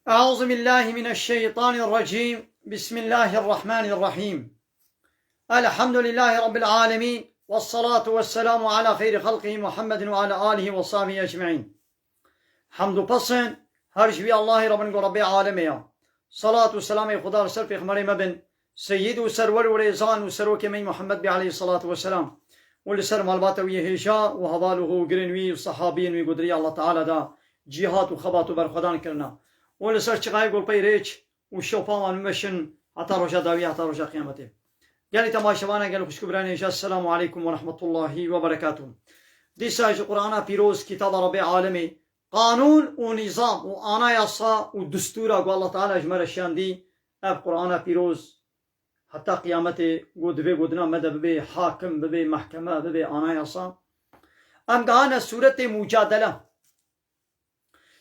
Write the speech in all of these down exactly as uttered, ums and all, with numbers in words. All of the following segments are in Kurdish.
أعوذ بالله من الشيطان الرجيم. بسم الله الرحمن الرحيم. الحمد لله رب العالمين. والصلاة والسلام على خير خلقه محمد وعلى آله وصحبه أجمعين. Hemd û pesn her ji wî Allahê re bin ku Rebbê alemê ya. Salat û selamê Xuda li ser pêxemberê me bin, seyyid û serwer û rêzan û serokê me yî Muhammed bî aleyhissalatu vesselam. Û li ser malbata wî yê hêja û heval û hogirên wî û sehabiyên wî ku di rêya Allah Teala de cîhat û xebat û berxwedan kirina. Û li ser çiqayê ku li pey rêç û şopa wan bimeşin heta roja dawî, heta roja qiyametê. Gelî temaşevana, gelî xwişk û birayên hêja, Esselamu aleykum ve rahmetullahi ve berekatuh. Dîsa ji Qur'ana pîroz, kitaba Rebbê alemê, qanûn û nîzam û anayasa û distûra ku Allah Teala ji me re şiyandî, ev Qur'ana pîroz heta qiyametê ku divê godina me de bibe hakim, bibe mehkeme, bibe anayasa. Em gehane sûretê Mucadele.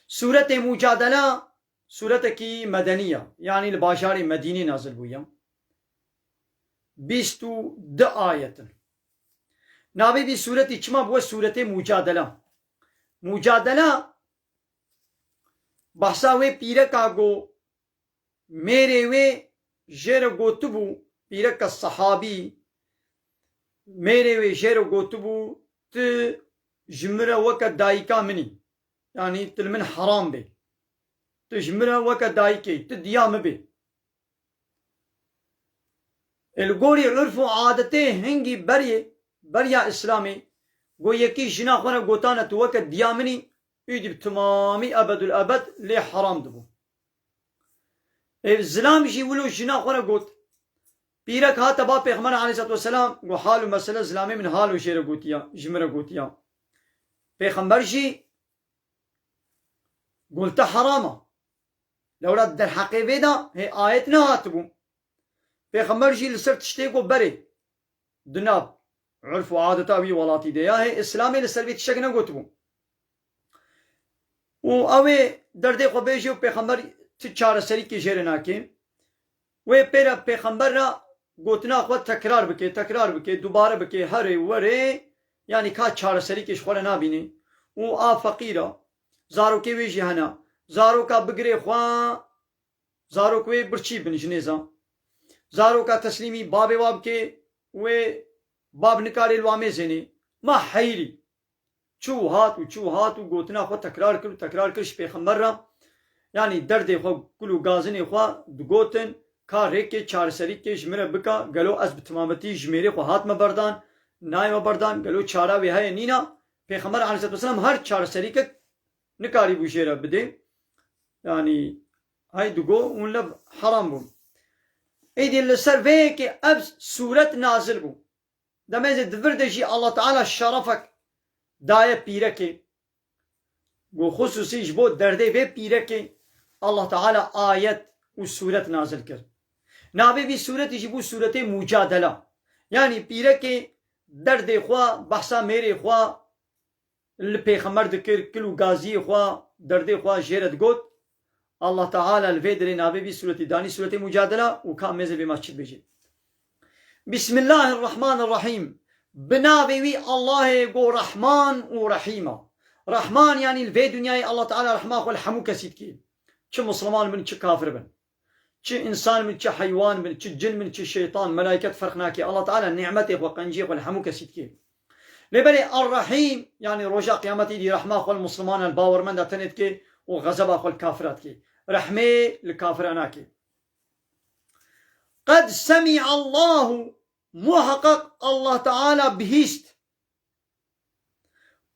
Sûretê Mucadele, sûretekî medenî ye, yanî li bajarê Medînê nazil bûye. Bîst û du ayet in. Navê vî sûretî çima bûye sûretê Mucadele? Mucadele behsa wê pîreka ku mêrê wê jê re gotibû, pîreka sehabî, mêrê wê jê re gotibû, tu ji min re weke dayika min î. Yanî tu li min heram bê. Tu ji min re weke dayikê, tu diya min bê. Ê li gorî urf û adetê hingî berê, beriya Îslamê, ku yekî jina xwe re gotane tu weke diya min î, îdî bi timamî ebedul ebed lê heram dibû. Ê zilam jî wilo jina xwe re got. Pîrek hate ba Pêxember aleyhisselatu vesselam, got, hal û mesele zilamê min halo jê re gotiya, ji min re gotiya. Pêxember jî got, te heram e. Lewra derheqê vê de hê ayet nehatibû. Pêxember jî li ser tiştê got berê. Di nav urf û adeta wî welatî de ya hê Îslamê li ser vê tiştek negotibû. Û ew ê derdê xwe bêjê û Pêxember ti çareserîkê jê re nake. Wê pê re Pêxember re gotina xwe tekrar bike, tekrar bike, dubare bike, herê werê, yanî ka çareserîkê ji xwe re nabîne. Û a feqîr e, zarokê wê jî hene. Zaroka bigirê xwe, zarok wê birçî bin ji nêza. Zaroka teslîmî babê wa bike, wê bab nikare li wa mêzênê. Ma heyrî. Çû hat û çû hat û gotina xwe tekrar kir û tekrar kir ji Pêxember re. Yanî derdê xwe, kul û gazinê xwe digotin, ka rêkê çareserîkê ji min re bika, gelo ez bi timametî ji mêrê xwe hatime berdan, nayme berdan, gelo çara wê heye nîna? Pêxember aleyhisselatu vesselam her çareserîkek nikarîbû jê re bidê. Yanî hey digo hûn lev heram bûn. Êdî li ser vê yekê ev sûret nazil bû. Demê zê di vir de jî Allah Teala şerefek daye pîrekê. Ku xusûsî ji bo derdê vê pîrekê Allah Teala ayet û sûret nazil kir. Navê vî sûretî jî bû sûretê Mucadele. Yanî pîrekê derdê xwe, behsa mêrê xwe li Pêxember dikir, kil û gaziyê xwe, derdê xwe jê re digot. Allah Teala li vê derê navê vî sûretî danî sûretê Mucadela û ka mêze bê ma çi dibêje. Bismillahirrahmanirrahîm. Bi navê wî Allahê go Rehman û Rehîm e. Rehman, yanî li vê dinyayê Allah Teala rehma xwe li hemû kesî dikê. Çi misliman bin, çi kafir bin. Çi însan bin, çi heywan bin, çi cin bin, çi şeytan, melaiket ferq nake. Allah Teala nîmetê xwe, qenciyê xwe li hemû kesî dikê. Lê belê Er-Rehîm, yanî roja qiyametê dî rehma xwe li mislimanan, li bawermenda tenê dikê û xezeba xwe li kafira dikê. Rehmê li kafira nake. Qed semî'allahu, muheqeq Allah Teala bihîst,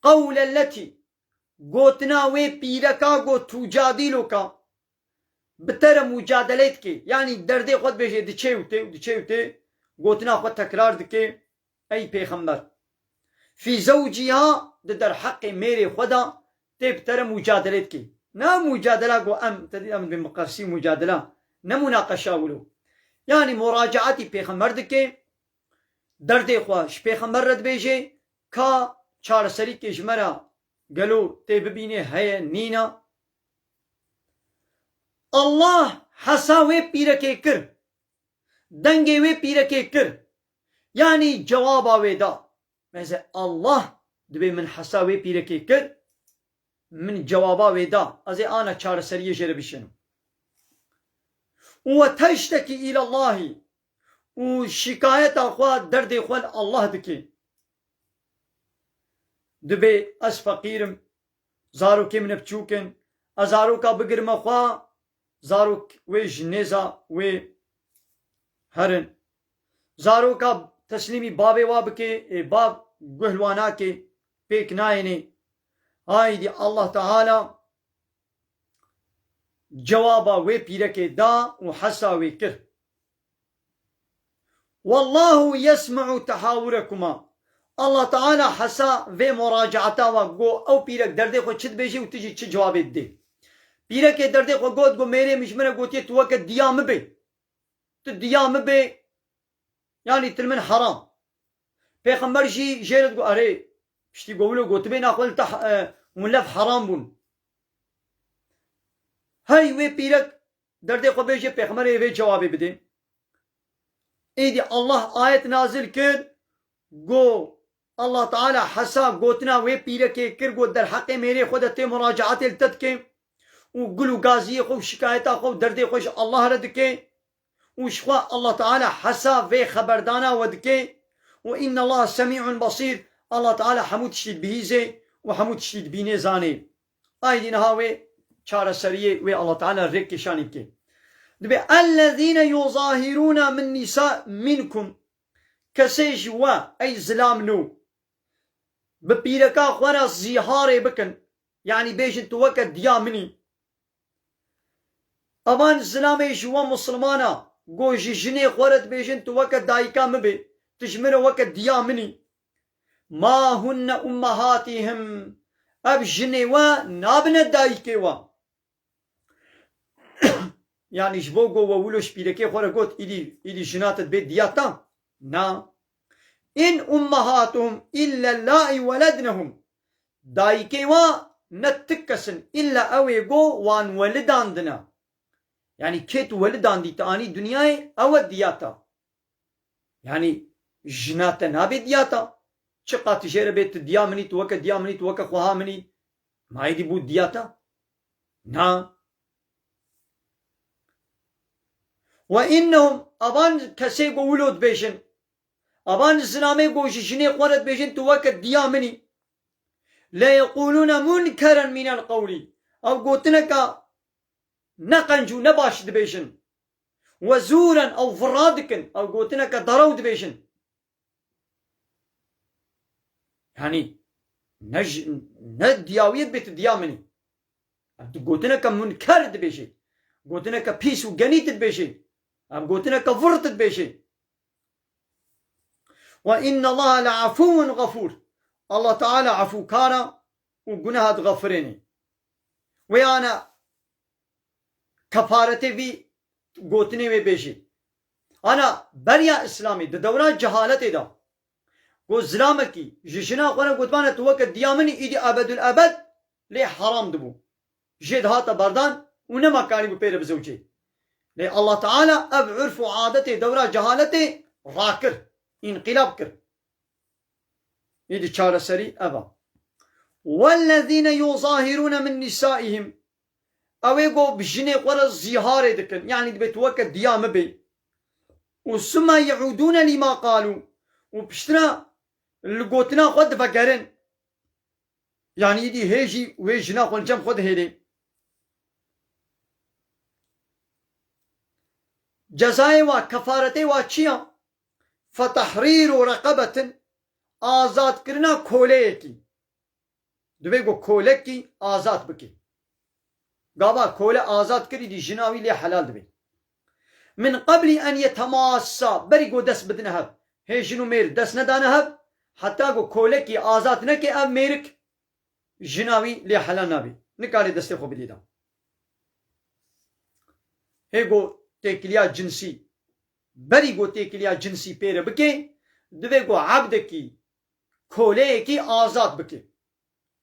qewle letî, gotina wê pîreka got tûcadîloka, bi te re mucadelê dike. Yanî derdê xwe dibêje, diçê û tê û diçê û tê, gotina xwe tekrar dike. Ey Pêxember, fî zewcîha, di derheqê mêrê xwe de tê bi te re mucadelê dike. Ne mucadela ku em, te dî em dibê miqersî mucadela, ne munaqeşa wilo. Yanî muracaetî Pêxember dike, derdê xwe ji Pêxember re dibêje, ka çareserîkê ji me re gelo tê bibînê, heye, nîna? Allah hesa wê pîrekê kir. Dengê wê pîrekê kir. Yanî cewaba wê da. Mêze Allah dibê min hesa wê pîrekê kir, min cewaba wê da. Ez ê ana çareseriyê jê re bişênim. Û we teştekî îlallahî, û şikayeta xwe, derdê xwe li Allah dike. Dibê ez feqîr im, zarokê min biçûk in, ez zaroka bigirime xwe, zarok wê ji nêza wê herin. Zaroka teslîmî bavê wa bike, ê bav guh li wa nake, pêk nayêne. Haydî Allah Teala cewaba wê pîrekê da û hesa wê kir. Wallahu yesma'u tehawurekuma. Allah Teala hesa vê muracaata wa, go ew pîrek derdê xwe çi dibêje û tu jî çi cewabê didê. Pîrekê derdê xwe got, go mêrê min ji min re gotiye, tu weke diya min bê. Tu diya min bê, yanî tu li min heram. Pêxember jî jê re digot, erê, piştî go wilo gotibê, naxwe li te, e, hûn lev heram bûn. Hey wê pîrek derdê xwe bêje, pêxemberê vê cewabê bidê. Êdî Allah ayet nazil kir, go Allah Teala hesa gotina wê pîrekê kir, got, derheqê mêrê xwe de tê muracaatê li te dike û gul û gaziyê xwe û şikayeta xwe û derdê xwe ji Allah re dike û ji xwe Allah Teala hesa vê xeberdana we dike û innallaha semî'un basîr, Allah Teala hemû tiştî dibihîzê û hemû tiştî dibînê, zanê. Aydî niha wê çareseriyê wê Allah Teala rêk kêşanî bike. Dibê, ellezîne yuzahirûne min nîsa minkum. Kesê ji we, ey zilam nû, bi pîreka xwe re zîharê bikin, yanî bêjin, tu weke diya min î. Evan zilamê ji we misilmana, go ji jinê xwe re dibêjin, tu weke dayika min bê, tu ji min re weke diya min î. Ma hunne ummehatihim. Ev jinê we nabine dayikê we. Yanî ji bo go we wilo ji pîrekê xwe re got, îdî, îdî jina te dibê diya te? Na. In ummehatuhum illa ellâi welednehum. Dayikê we ne tik kes in, îlla ew ê go wan welidandine. Yanî kê tu welidandî, tu anî dinyayê, ew e diya te. Yanî jina te nabe diya te. Çiqa tu jê re bê tu diya min î, tu weke diya min î, tu weke xweha min î. Ma êdî bû diya te? Na. Ve innehum, avan kesê go wilo dibêjin, avan zilamê go ji jinê xwe re dibêjin, tu weke diya min î. Le yeqûlûne munkeren minel qewlî. Ew gotineke ne qenc û ne baş dibêjin. Ve zûren, ew vira dikin, ew gotineke derew dibêjin. Yanî ne ji, ne diyawiyê dibê tu diya min î. Ev tu gotineke munker dibêjê. Gotineke pîs û genî tu dibêjê. Ev gotineke vir tu dibêjê. Ve innallaha le'efûvun ğefûr. Allah Teala efûkar e û guneha dixefirênê. Wê ana kefaretê vî gotinê wê bêjê. Ana beriya Îslamê, di dewra cehaletê de, ku zilamekî ji jina xwe re gotibane, tu weke diya min î, îdî ebedul ebed lê heram dibû. Jê dihate berdan û nema karîbû pê re bizewicê. Lê Allah Teala ev urf û adetê dewra cehaletê rakir, înqîlab kir. Îdî çareserî ev e. Wellezîne yuzahirûne min nîsaîhim. Ew ê ku bi jinê xwe re zîharê dikin, yanî dibê tu weke diya min bê. Û summe ye'ûdûne lîma qalû. Û piştre li gotina xwe divegerin. Yanî îdî hê jî wê jina xwe li cem xwe dihêlê. Cezayê wa, kefaretê wa çi ya? Fetehrîru reqebetin, azadkirina koleyekî. Divê ku kolekî azad bike. Gava kole azad kirî dî jina wî lê helal dibe. Min qeblî en yetemassa, berî ku dest bidine hev. Hê jin û mêr dest nedane hev, heta ku kolekî azad neke ev mêrik, jina wî lê helal nabe. Nikare destê xwe bidê da. Hê ku têkiliya cinsî, berî ku têkiliya cinsî pê re bike, divê ku ebdekî, koleyekî azad bike.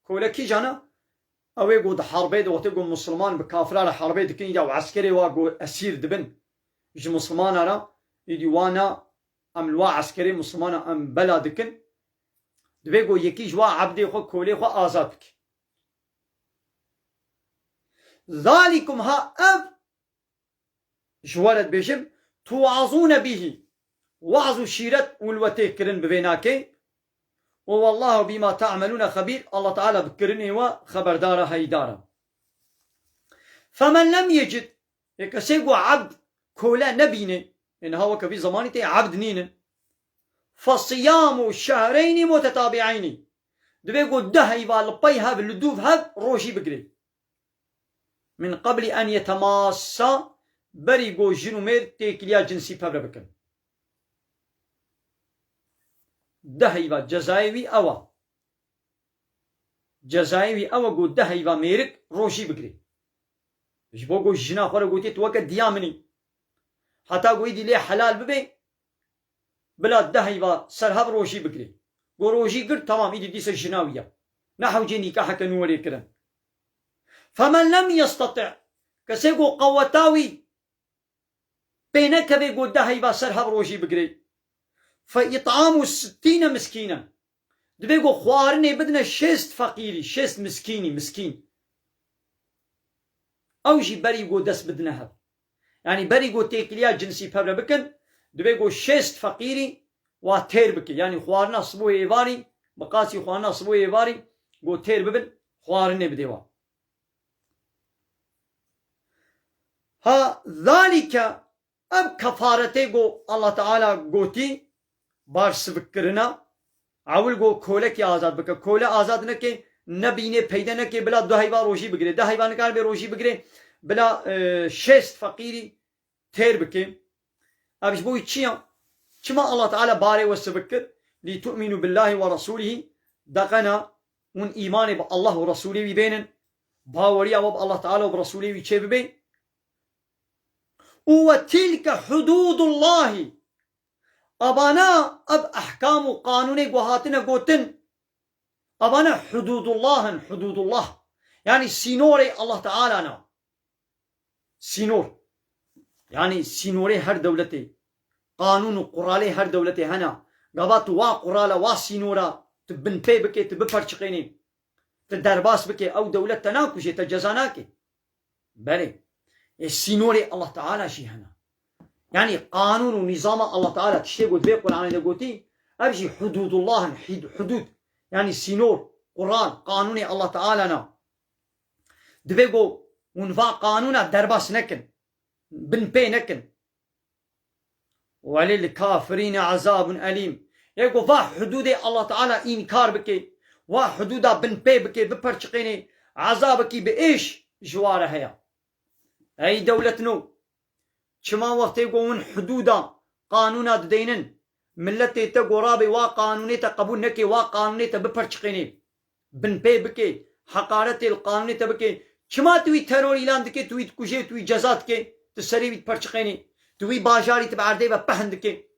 Kole kîjan e? Ew ê ku di herbê de, wextê ku misilman bi kafira re herbê dikin, îdî ew eskerê wa ku esîr dibin ji misilmana re, îdî wana em li wa eskerê misilmana em bela dikin. Divê ku yekî ji wa ebdê xwe, kolê xwe azad bike. Zalikum, ha ev Ji we re dibêjim, tuazûne bihî, waz û şîret û li we tê kirin bi vê nakê. Û wallahu bîma ta'melûne xebîr, Allah Teala bi kirinê we xeberdar e, heyîdar e. Femen lem yecid, ê kesê ku ebd kole nebîne, ê niha weke vî zemanî tê ebd nînin. Fesiyamu şehreynî mutetabîeynî. Divê ku deh heyva li pey hev, li dûv hev rojî bigirê. Min qeblî en yetemassa, berî ku jin û mêr têkiliya cinsî pevre bikin. Deh heyva cezayê wî ew e. Cezayê wî ew e ku deh heyva mêrik rojî bigirê. Ji bo ku jina xwe re gotiye tu weke diya min î. Heta ku îdî lê helal bibe, bila deh heyva ser hev rojî bigirê. Ku rojî girt, temam, îdî dîsa jina wî ye. Ne hewcê nîkaheke nû were kirin. Femen lem yesteti', kesê ku qeweta wî pê nekeve ku deh heyva ser hev rojî bigirê. Fe it'amu sittîne miskînen. Divê ku xwarinê bidine şêst feqîrî, şêst miskînî, miskîn. Ew jî berî ku dest bidine hev. Yanî berî ku têkiliya cinsî pevre bikin, divê ku şêst feqîrî wa têr bike. Yanî xwarina sibû êvarî, bi qasî xwarina sibû êvarî ku têr bibin, xwarinê bidê wa. Ha, zalike, ev kefaretê ku Allah Teala gotî, bar sivikkirina, ewil ku kolekî azad bike. Kole azad neke, nebîne, peyde neke, bila du heyva rojî bigire. Du heyva nikare bê rojî bigire, bila, e, şêst feqîrî têr bike. Ev ji bo wî çi ya? Çima Allah Teala barê we sivik kir? Lî tu'minu billahi ve rasulî, deqena hûn îmanê bi Allah û Resûlê wî bênin, baweriya we bi Allah Teala û bi Resûlê wî çê bibe. Û ve tîlke hudûdullahî. Abana ev ehkam û qanûnê ku hatine gotin, abana hudûdullah in, hudûdullah. Yanî sînorê Allah Teala ne. Sînor. Yanî sînorê her dewletê. Qanûn û quralê her dewletê hene. Gava tu wa qurala, wa sînora tu binpê bikê, tu biperçiqênî, tu derbas bikê, ew dewlet te nakujê, te ceza nake. Belê. Ê sînorê Allah Teala jî hene. Yanî qanûn û nîzama Allah Teala, tiştê ku di vê Qur'anê de gotî, ev jî hudûdullah in, hîd-, hudûd. Yanî sînor, qural, qanûnê Allah Teala ne. Divê ku hûn va qanûna derbas nekin, binpê nekin. Welil kafirîne ezabun elîm. Ê ku va hudûdê Allah Teala înkar bike, va hudûda binpê bike, biperçiqênê, ezabekî bi êş ji wa re heye. Ey dewletno, çima wextê ku hûn hudûda qanûna dideynin, miletê te gorabê wa qanûnê te qebûl neke, wa qanûnê te biperçiqênê, binpê bike, heqaretê li qanûnê te bike. Çima tu wî teror îlan dike, tu wî dikuje, tu wî ceza dike, tu serê wî diperçiqênî, tu wî bajarî tu bi erdê ve pehn dike?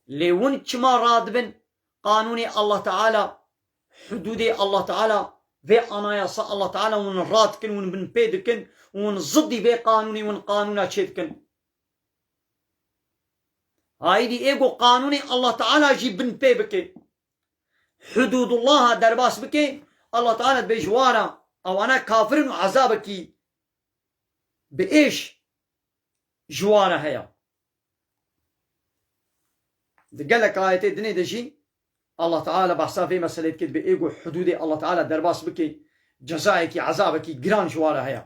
Lê hûn çima radibin qanûnê Allah Teala, hudûdê Allah Teala, vê anayasa Allah Teala hûn rad dikin, hûn binpê dikin, hûn zidî vê qanûnê hûn qanûna çê dikin? Haydî ê ku qanûnê Allah Teala jî binpê bike, hudûdullaha derbas bike, Allah Teala dibê ji wan re, ewana kafir in û ezabekî bi êş ji wan re heye. Di gelek ayetê dinê de jî Allah Teala behsa vê meselê dike, dibê ê ku hudûdê Allah Teala derbas bike, cezayekî, ezabekî giran ji wan re heye.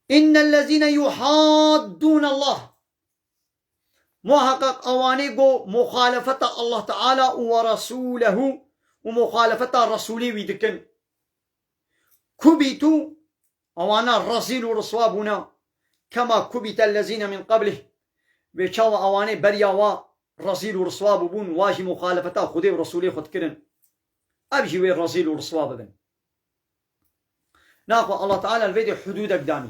Innellezîne yuhaddûne Allah. Muhaqqaq ewanê ku muxalefeta Allah Teala û ve Resûlehu û muxalefeta Resûlê wî dikin. Kubîtû, ewana rezîl û riswa bûne. Kema kubîtellezîne min qeblih. Vê çawa ewanê beriya wa rezîl û riswa bûbûn, wa jî muxalefeta Xwedê û Resûlê xwe dikirin. Ev jî wê rezîl û riswa bibin. Naxwe Allah Teala li vê de hudûdek danî.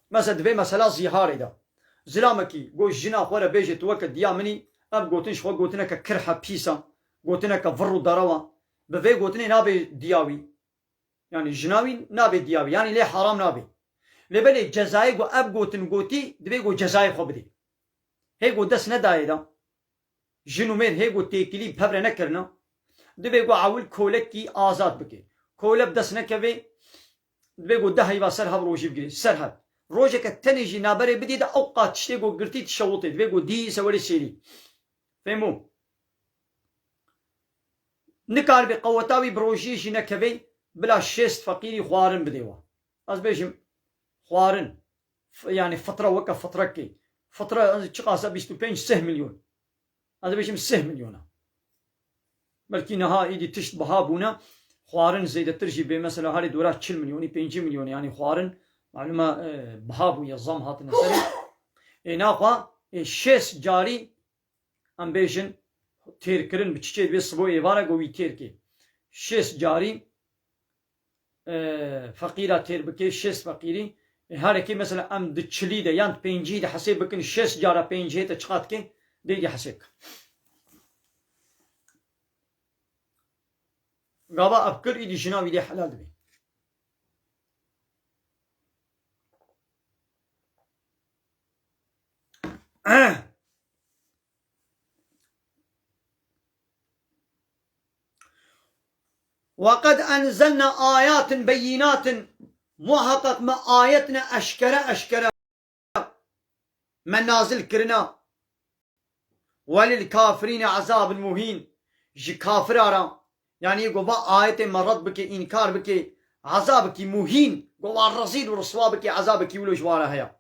Mesela di vê mesela zîharê de. Zilamekî got jina xwe re bêje tu weke diya min î, ev gotin ji xwe gotineke kirh e, pîs e, gotineke vir û derew e. Bi vê gotinê nabe diya wî. Yanî jina wî nabe diya wî. Yanî lê heram nabe. Lê belê cezayê ku ev gotin gotî, divê ku cezayê xwe bidê. Hê ku dest nedayê de. Jin û mêr hê ku têkilî bi hev re nekirine, divê ku ewil kolekî azad bike. Kole bi dest nekeve, divê ku deh heyva ser hev rojî bigirî, ser hev. Rojeke tenê jî naberê bidî de ew qat tiştê ku girtî dişewitê, divê ku dî se werê sêrî. Fehmo? Nikaribê qeweta wî bi rojiyê jî nekevê, bila şêst feqîrî xwarin bidê wa. Ez bêjim, xwarin, f-, yani fitra weke fitrekê. Fitra ez çiqas e bîst û pênc sih milyon. Ez dibêjim sih milyona. Belkî niha êdî tişt biha bûne, xwarin zêdetir jî bê, mesela herê dora çil milyonî, pêncî milyonî, yani xwarin, malûm e, biha bûye, zam hatine serê. Ê naxwa, ê şêst carî, em bêjin, têrkirin bi çiçê dibê sibo êvara go wî têrkê. Şêst carî, e, feqîra têr bike, şêst feqîrî, e, herekê mesela em di çilî de yan di pêncî de hesêb bikin, şêst cara pêncî hête çiqat ke, dê dî hesêb ke. Gava ev kir, îdî jina wî dê helal dibe. وَقَدْ أَنْزَلْنَا آيَاتٍ بَيِّنَاتٍ, muhakkak me ayetine eşkere eşkere me nazil kirina. وَلِلْكَافِرِينَ عَذَابٌ مُهِينٌ, ji kafira ra, yani go va ayetê me red bike, înkar bike, ezabekî muhîn, go va rezîl û riswa bike, ezabekî wilo ji wa re heye.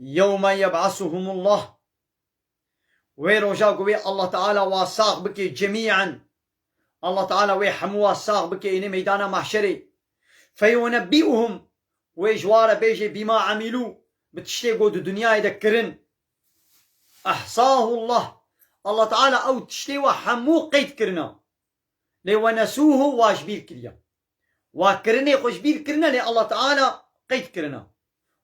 يَوْمَ يَبْعَثُهُمُ اللّٰهُ. Wê roja ku wê Allah Teala wa sax bike cemî'en. Allah Teala wê hemû wa sax bike ênê meydana mahşerê. فَيُنَبِّئُهُمْ, wê ji wa re bêje بِمَا عَمِلُوا, bi tiştê ku di dinyayê de kirin. أَحْصَاهُ اللّٰهُ. Allah Teala ew tiştê wa hemû qeyd kirina. Lê وَنَسُوهُ, wa ji bîr kiriye. Wa kirinê xwe ji bîr kirine, lê Allah Teala qeyd kirine.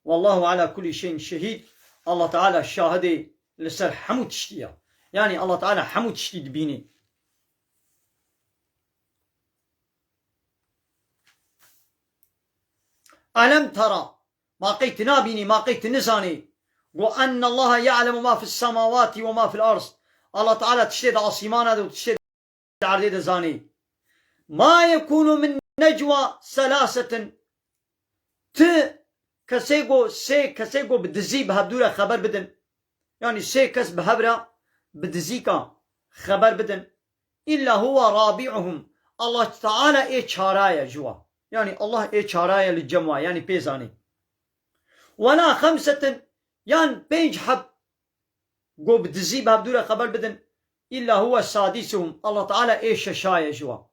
وَاللّٰهُ عَلَى كُلِّ شَيْءٍ شَهِيدٌ. Allah Teala şahidê li ser hemû tiştî ye. Yani Allah Teala hemû tiştî dibînî. أَلَمْ تَرَ, ma qey tu nabînî, ma qey tu nizanî. Go, أَنَّ اللّٰهَ يَعْلَمُ مَا فِي السَّمَاوَاتِ وَمَا فِي الْأَرْضِ. Allah Teala tiştê di asîmana de û tiştê erdê de zanî. مَا يَكُونُ مِنْ نَجْوَى ثَلَاثَةٍ. Ti kesê go, sê kesê go bi dizî bi hevdû re xeber bidin. Yani sê kes bi hev re bi dizîka xeber bidin. إِلَّا هُوَ رَابِعُهُمْ. Allah Teala ê çaraye ji wa. Yani Allah ê çaraye li cem wa, yani pê zanî. وَلَا خَمْسَةٍ, yan pênc heb go bi dizî bi hevdû re xeber bidin. إِلَّا هُوَ سَادِسُهُمْ. Allah Teala ê şeşaye ji wa.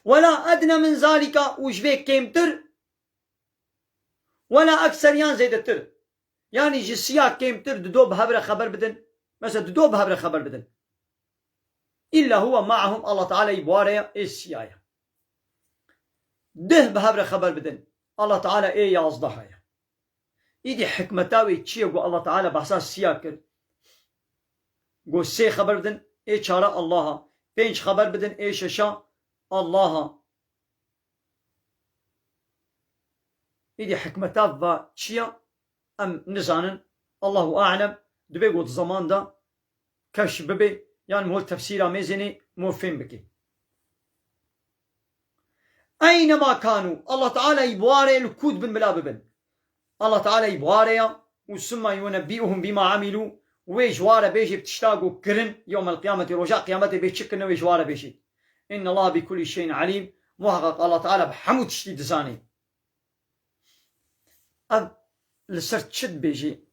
وَلَا أَدْنَى مِنْ ذَٰلِكَ, û ji vê kêmtir, وَلَا أَكْثَرَ, yan zêdetir. Yani ji siya kêmtir dido bi hev re xeber bidin. Mesela dido bi hev re xeber bidin. إِلَّا هُوَ مَعَهُمْ, Allah Teala yî bi wa re ye, ê siya ye. Dih bi hev re xeber bidin. Allah Teala ê yazdeha ye. Îdî hikmeta wê çi ye ku Allah Teala behsa siya kir? Ku sê xeber bidin, ê çara Allaha. Pênc xeber bidin, ê şeşa Allaha. Îdî hikmeta va çi ye? Em nizanin. Allahu a'lem. Dibê ku di zeman de kevş bibe, yan mol tefsîra mêzênê mol fêm bike. اَيْنَمَا كَانُوا. Allah Teala yî bi wa re ye, li ku dibin bila bibin. Allah Teala yî bi wa re ye û ثُمَّ يُنَبِّئُهُمْ بِمَا عَمِلُوا, wê ji wa re bêjê bi tişta ku kirin, yewmel qiyametê, roja qiyametê bê çi kirine wê ji wa re bêjê. اِنَّ اللّٰهَ بِكُلِّ شَيْءٍ عَلِيمٌ. Muhakkak Allah Teala bi hemû tiştî dizanê. Ev li ser çi dibêjî?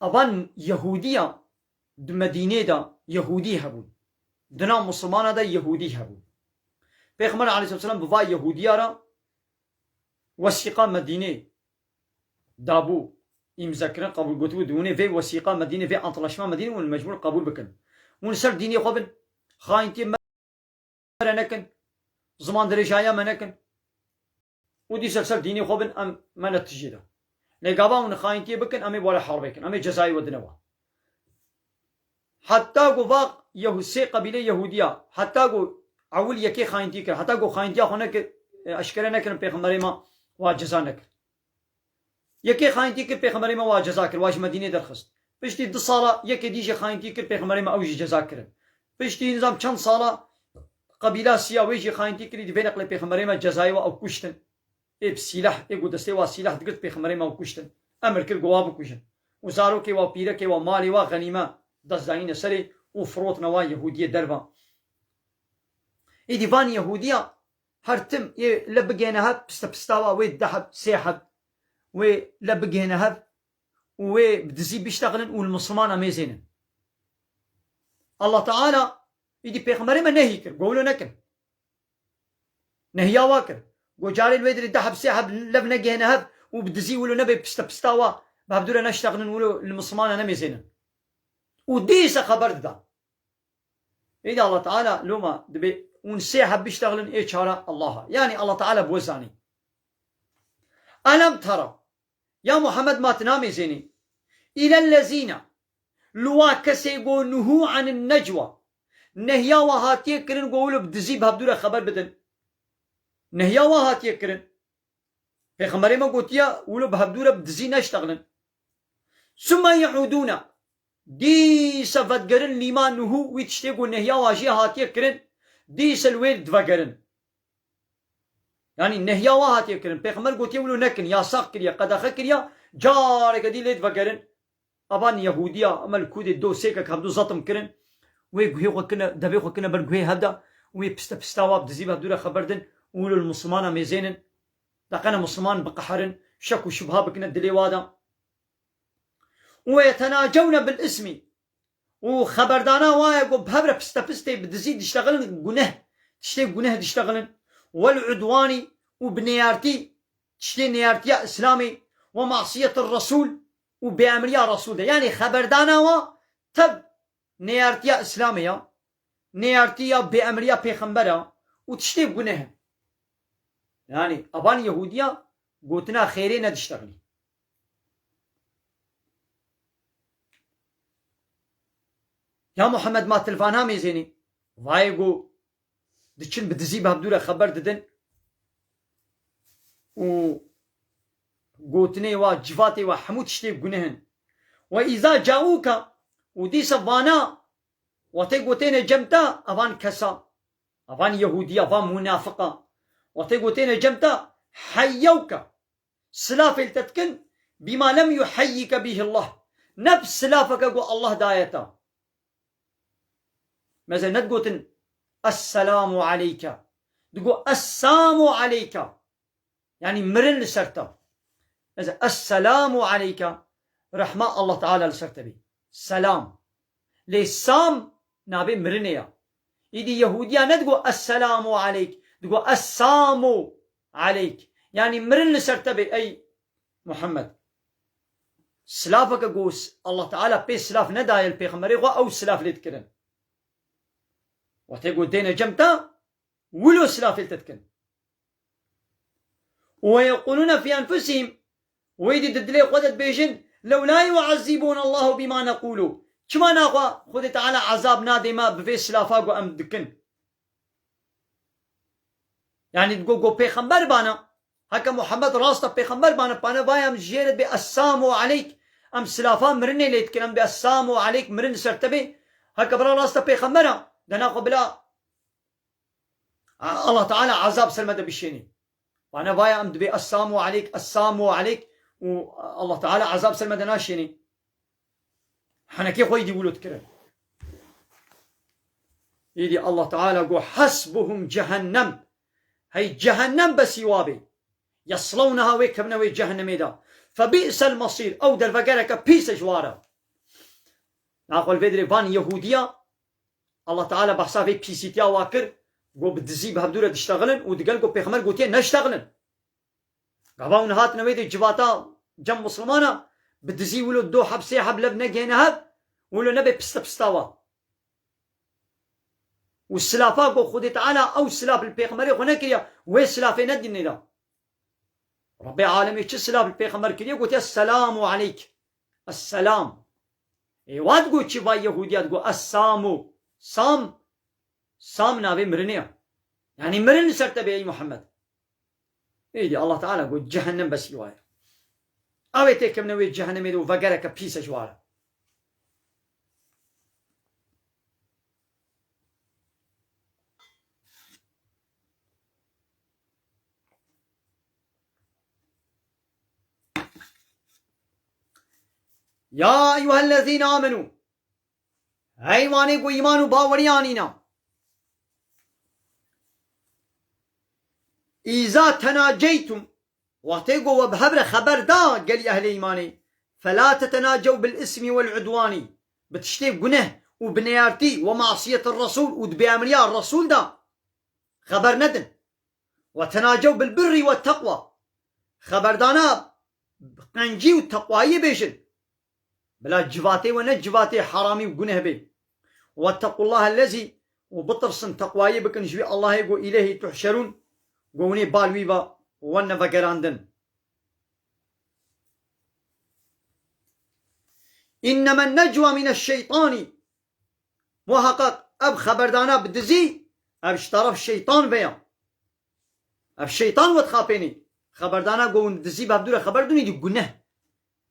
Evan Yehûdiya di Medînê de Yehûdî hebûn. Di nav Misilmana de Yehûdî hebûn. Pêxember aleyhisselam bi va Yehûdiya re wesîqa Medînê dabû, îmzekirin, qebûl gotibû, di hûnê vê wesîqa Medînê, vê antlaşma Medînê hûn mecbûr qebûl bikin. Hûn ser dînê xwe bin, xayintiyê me re nekin, ziman dirêjaya me nekin. Û dîsa ser dînê xwe bin, em me ne tijî de. Lê gava hûn xayintiyê bikin, em ê bi we re harbe kin, em ê cezayê we dine we. Heta ku va Yehu-, sê qebîlê Yehûdiya, heta ku ewil yekê xayintî kir, heta ku xayintiya xwe nekir, e, eşkere nekirin pêxemberê me wa ceza nekir. Yekê xayintî kir, pêxemberê me wa ceza kir, wa ji Medînê derxist. Piştî du sala yekê dî jî xayintî kir, pêxemberê me ew jî ceza kirin. Piştî nizam çend sala qebîla siya wê jî xayintî kirî, di vê neqlê pêxemberê me cezayê we ew kuştin. Ê bi sîleh, ê ku destê wa sîleh digirt pêxemberê me û kuştin. Emir kir ku wa bikujin. Û zarokê wa, pîrekê wa, malê wa xenîme dest dayîne serê û firotine wa Yehûdiyê derva. Êdî van Yehûdiya her tim ê le bigêne hev, piste pista wa wê de heb, sê heb wê le bigêne hev û wê bi dizî biştexilin û li Mislimana mêzênin. Allah Teala êdî pêxemberê me nehî kir, go wilo nekin. Nehiya wa kir. Go carê li wê dirê de heb sê heb lev negihêne hev û bi dizî wilo nebe piste pista wa, bi hevdû re neştexilin wilo li Mislimana nemêzênin. Û dîse xeber dida. Êdî Allah Teala loma dibê hûn sê heb biştexilin, ê çara Allah a. Yanî Allah Teala bi we zanî. Elem tera. Ya Muhammed, ma tu namêzênî? Îlellezîne, li wa kesê go nuhû anin necwa, nehiya wa hatiye kirin go wilo bi dizî bi hevdû re xeber bidin. Nehiya wa hatiye kirin. Pêxemberê me gotiye, wilo bi hevdû re bi dizî neştexilin. Summe ye'ûdûne, dîse vedigerin lîma nuhû, wî tiştê ku nehiya wa jê hatiye kirin, dîse li wê divegerin. Yanî nehiya wa hatiye kirin. Pêxember gotiye wilo nekin, yasax kiriye, qedexe kiriye, careke dî lê divegerin. Evan Yehûdiya, ema li kûdê do sêkek hevdu zetim kirin. Wê guhê xwe kine, devê xwe kine ber guhê hev de. Wê piste pista wa bi dizî ve dû re xeber din. Û wilo li Mislimana mêzênin. Deqene Misliman biqeherin. Şek û şubha bikine dilê wa de. Û yetenacewne bil ismi. Û xeberdana wa ye ku bi hev re piste pistê bi dizî diştexilin, guneh, tiştê guneh diştexilin. Wel udwanî, û bi nêyartî, tiştê nêyartiya Îslamê, we masiyetir Resûl, û bêemriya Resûl de. Yanî xeberdana wa tev nêyartiya Îslamê ya, nêyartiya bêemriya pêxembera û tiştê guneh in. Yanî evan Yehûdiya gotina xêrê nediştexilî. Ya Muhammed, ma tu li vana mêzênî? Vayê go diçin bi dizî bi hevdû re xeber didin û gotinê wa, civatê wa hemû tiştê guneh in. Ve îza caûke, û dîsa vana, wextê gotêne cem te, evan kesa, evan Yehûdiya, van munafiqa, wextê gotêne cem te, heyyewke, silafê li te dikin, bîma lem yuheyyike bîhillah. Ne bi silafeke ku Allah daye te. Mesela nedigotin, "Esselamu aleyke." Digo, "Essamu aleyke." Yanî mirin li ser te. Mesela, "Esselamu aleyke." Rehma Allah Teala li ser te bê. Selam. Lê sam navê mirinê ya. Îdî Yehûdiya nedigo, "Esselamu aleyk." Digo, "Essamu aleyk." Yanî mirin li ser te bê, ey Muhammed. Silafeke ku s-, Allah Teala pê silaf nedaye li pêxemberê xwe, ew silaf lê dikirin. Wextê ku dêne cem te, wilo silafê li te dikin. Ve yequlûne fî enfusihîm, wê dî di dilê xwe de dibêjin, "Lewlâ yu'ezzîbûnallahu bîmâ neqûlû." Çima naxwe Xwedê Teala ezab nadê me bi vê silafa ku em dikin? Yanî digo, go pêxember bana. Heke Muhammed rast e, pêxember bana, pane vay em ji jê re bê essamu aleyk. Em silafa mirinê lê dikin, em bê essamu aleyk, mirin li ser te bê. Heke bila rast e pêxember e, dena xwe bila Allah Teala ezab ser me de bişênî. Pane vaya em dibê essamu aleyk, essamu aleyk û Allah Teala ezab ser me de naşênî. Henekê xwe îdî wilo dikirin. Îdî Allah Teala go, "Hasbuhum cehennem." Hey cehennem besî wa bê. Yeslewneha, wê kevne wê cehennemê de. Febi'sel mesîr. Ew dervegereke pîs e ji wa re. Naxwe li vê dirê van Yehûdiya, Allah Teala behsa vê pîsîtiya wa kir, go bi dizî bi hevdû re diştexilin û digel go pêxember gotiye neştexilin. Gava hûn hatine wê dê civata cem Muslimana, bi dizî wilo do heb sê heb lev negihêne hev, wilo nebe piste pista wa. Û silafa ku Xwedê Teala ew silaf li pêxemberê xwe nekiriye, wê silafê nedînê de. Rabbê alemê çi silaf li pêxember kiriye, gotiye, "Selamu aleyk." Esselam. Ê, wa digo çi, va Yehûdiya digo, "Essamu." Sam, Sam navê mirinê ye. Yanî mirin li ser te bê ey Muhammed. Êdî Allah Teala got, cehennem besî wa ye. Ew ê têkevine wê cehennemê de û vegereke pîs e ji wa re. Ya eyyuhellezîne amenû. Hey wanê ku îman û bawerî anîna. Îza tenaceytum. Wextê ku we bi hev re xeber da gelî ehlê îmanê. Fela tetenacew bil ismî wel udwanî. Bi tiştê guneh û bi neyartî we masiyet Resul û di bêemriya Resul da xeber nedin. Ve tenacew bil birri ve teqwa. Xeberdana qencî û teqwayî bêjin. Bila civatê we ne civatê heramî û guneh bê. Ve tequllahe lezî, û bitirsin, teqwayî bikin ji wî Allahê ku îlehî tuhşerûn, ku hûnê bal wî ve wen ne vegerandin. Înnemen necwa mine şeytanî. Muhaqqaq ev xeberdana bi dizî, ev ji teref şeytan ve ya. Ev şeytan we dixapênî. Xeberdana ku hûn dizî bi hevdû re xeber dûnî dî guneh.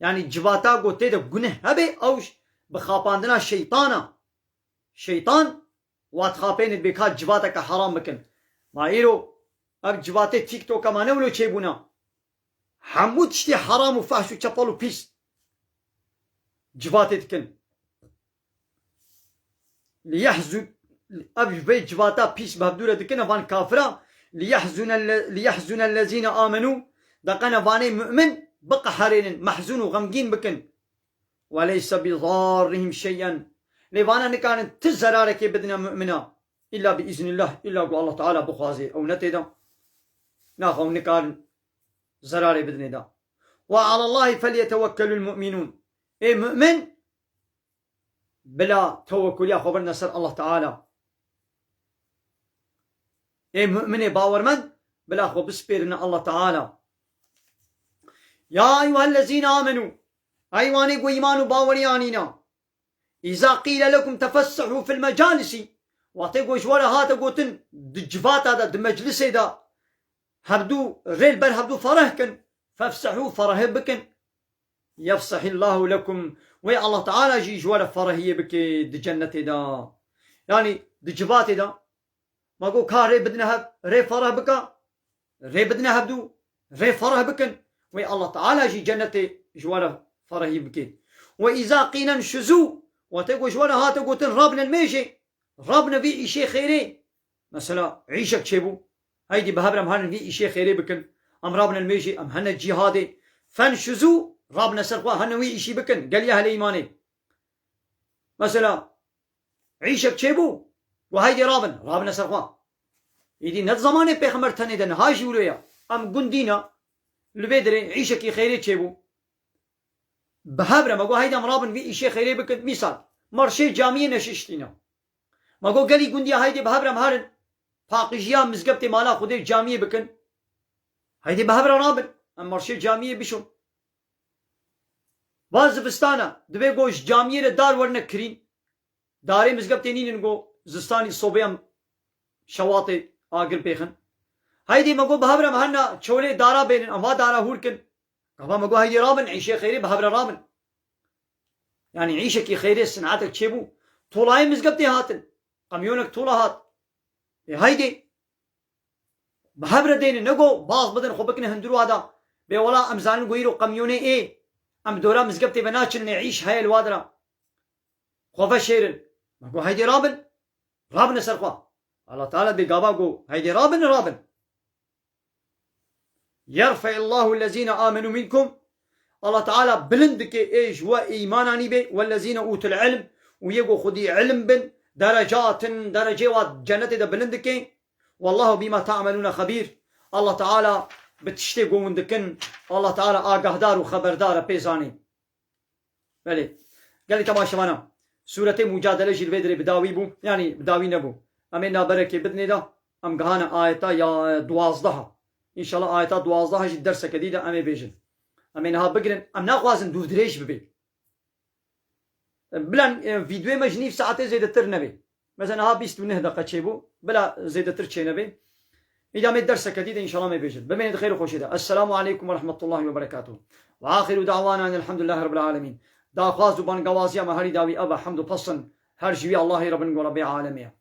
Yanî civata ku tê de guneh hebe, ew ji bi xapandina şeytana. Şeytan wa dixapênî dibê ka civateke heram bikin. Ma îro ev civatê TikToka ma ne wilo çêbûna. Hemû tiştê heram û fehş û çepel û pîs civatê dikin. Liyehzû, ev ji vê civata pîs bi hevdû re dikin, evan kafira, liyehzûne le-, liyehzûne lezîne amenû, deqene vanê mu'min biqeherênin, mehzûn û xemgîn bikin. Ve leyse bi zarrihim şey'en. Lê vana nikarin ti zerarekê bidine mu'mina. Îlla bi îznillah, îlla ku Allah Teala bixwazê. Ew ne tê de. Naxa ew nikarin zerarê bidinê de. Ve alallahî felyetewekkelul mu'minûn. Ê mu'min bila tewekkuliya xwe birine ser Allah Teala. Ê mu'minê bawermend bila xwe bispêrine Allah Teala. Ya eyyuhellezîne amenû. Ey wanê ku îman û bawerî anîna. Îza qîle lekum tefessehû fil mecalisi. Wextê ku ji we re hate gotin di civata de, di meclisê de, hevdû rê li ber hevdû fereh kin. Fefsehû, ferehê bikin. Yefsehillahu lekum. Wê Allah Teala jî ji we re ferehiyê bike di cennetê de. Yanî di civatê de. Ma got ka rê bidine hev, rê fereh bika, rê bidine hevdû, rê fereh bikin. Wê Allah Teala jî cennetê ji we re ferehî bike. Ve îza qîlen şuzû, wextê ku ji we re hate gotin rabine mêjê, rabine vî îşê xêrê. Mesela îşek çêbû, heydî bi hev re em herin vî îşê xêrê bikin. Em rabine mêjê, em hene cîhadê. Fen şuzû, rabine ser xwe, hene wî îşî bikin, gelî ehlê îmanê. Mesela, îşek çêbû, got, "Heydê rabin, rabine ser xwe." Îdî ne di zemanê Pêxember tenê de, niha jî wilo ye. Em gundî ne, li vê derê îşekî xêrê çêbû. Bi hev re me got, "Heydê em rabin vî îşê xêrê bikin." Mîsal, marşê camiyê neşiştîne. Me got, "Gelî gundiya heydê bi hev re em herin, paqijiya mizgeftê mala Xwedê camiyê bikin." Heydê bi hev re rabin, em marşê camiyê bişon. Va zivistana, divê got ji camiyê re dar werine kirîn. Darê mizgeftê nînin got zistanî sobê em şewatê agir pêxin. Heydê me got bi hev re em herna çolê dara bênin, em va dara hûr kin. Gava me got heydê rabin, îşê xêrê bi hev re rabin. Yanî îşekî xêrê, sinatek çêbû. Tolayê mizgeftê hatin. Qemyonek tola hat. Ê heydê. Bi hev re dêne, ne got baz bidin, xwe bikine hundir wa da. Bê wela em zanin ku îro qemyonê ê. Em dora mizgeftê ve naçin, nê îş heye li wa dira. Xwe veşêrin. Me got heydê rabin. Rabine ser xwe. Allah Teala bê gava got heydê rabin, rabin. Yerfe'illahu lezîne amenu minkum. Allah Teala bilind dike ê ji we îman anîbê, wellezîne utul ilm, û yê ku xwedî ilm bin, derecatin, derecê wa cennetê de bilind dike. Wallahu bima ta'melûne xebîr. Allah Teala bi tiştê ku hûn dikin, Allah Teala agahdar û xeberdar e, pê zanî. Belê. Gelî temaşevana. Sûretê Mucadele jî li vê derê bi dawî bû. Yanî bi dawî nebû. Em ê naberekê bidinê de. Em gihane ayeta ya duwazdeha. Înşallah ayeta duwazdeha jî derseke dî de em ê bêjin. Em ê niha bigirin. Em naxwazin dûvdirêj bibe. Bila, e, vîdyoyê me ji nîv saetê zêdetir nebe. Mesela niha bîst û neh deqe çêbû. Bila zêdetir çênebe. Îdamê derseke dî de înşallah me bêjin. Bimêne di xêr û xweşê de. Esselamu aleykum ve rahmetullahi ve berekatuhu. Ve axiru da'wana enelhamdülillahi rabbil alemin. Daxwaz û bangawaziya me herî dawî ev e, hemd û pesn her ji wî Allahê re bin ku Rebbê alemê ye.